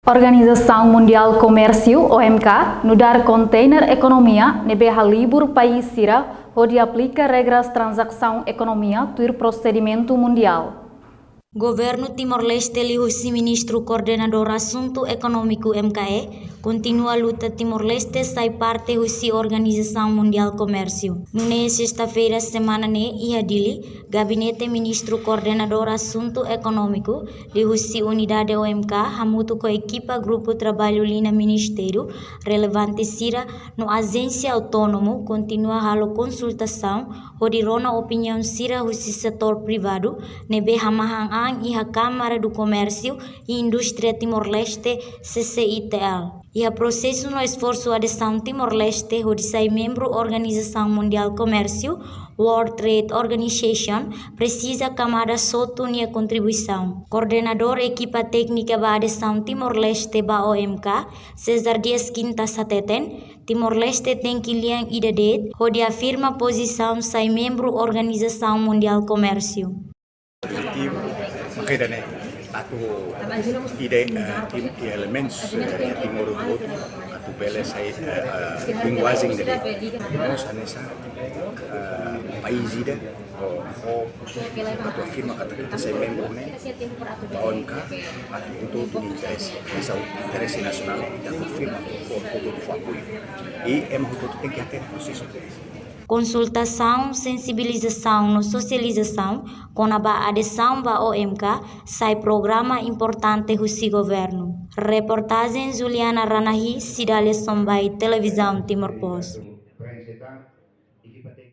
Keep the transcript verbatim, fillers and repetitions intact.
Organizasaun Mundiál Komérsiu, O M K, nu'udar konteiner ekonomia ne'ebé halibur país sira hodi aplika regras tranzasaun ekonomia tuir prosedimentu mundiál. Governu Timor-Leste liuhusi Ministru Koordenadór Asuntu Ekonómiku, M K E, kontinua luta Timor-Leste sai parte husi Organizasaun Mundiál Komérsiu. Nune'e sesta-feira semana ne'e iha Dili, Gabinete Ministru Koordenadór Asuntu Ekonómiku liuhusi Unidade O M K hamutuk ho ekipa grupu traballu liña ministériu relevante sira no ajénsia autónomu kontinua halo konsultasaun hodi rona opiniaun sira husi setór privadu ne'ebé hamahan an iha Câmara do Comércio e Indústria Timor-Leste, C C I T L. Iha prosesu no esforsu adesaun Timor-Leste hodi sai membru Organizasaun Mundiál Komérsiu, World Trade Organization, presiza kamada hotu nia kontribuisaun. Koordenadór ekipa téknika ba adesaun Timor-Leste ba O M K, César Dias Quintas hateten, Timor-Leste tenke lian ida de'it hodi afirma pozisaun sai membru Organizasaun Mundiál Komérsiu. Objetivu, maka ida-ne'e, atu ida, eh, tim, elementus, eh, Timor hotu, atu bele sai, eh, eh, linguajen ida. Mós hanesan, eh, país ida, ho, ho, atu afirma katak ita sai membru ne'e, ba O M K, atu hotu-hotu nia interese, hanesan interese nasionál, ita atu afirma, ho, hotu-hotu fó apoiu. I ema hotu-hotu tenke hatene prosesu. Konsultasaun, sensibilizasaun no sosializasaun kona-ba adesaun ba O M K sai programa importante husi governu. Reportajen Juliana Ranahi, Cidália Sombai, Televizaun Timor Post.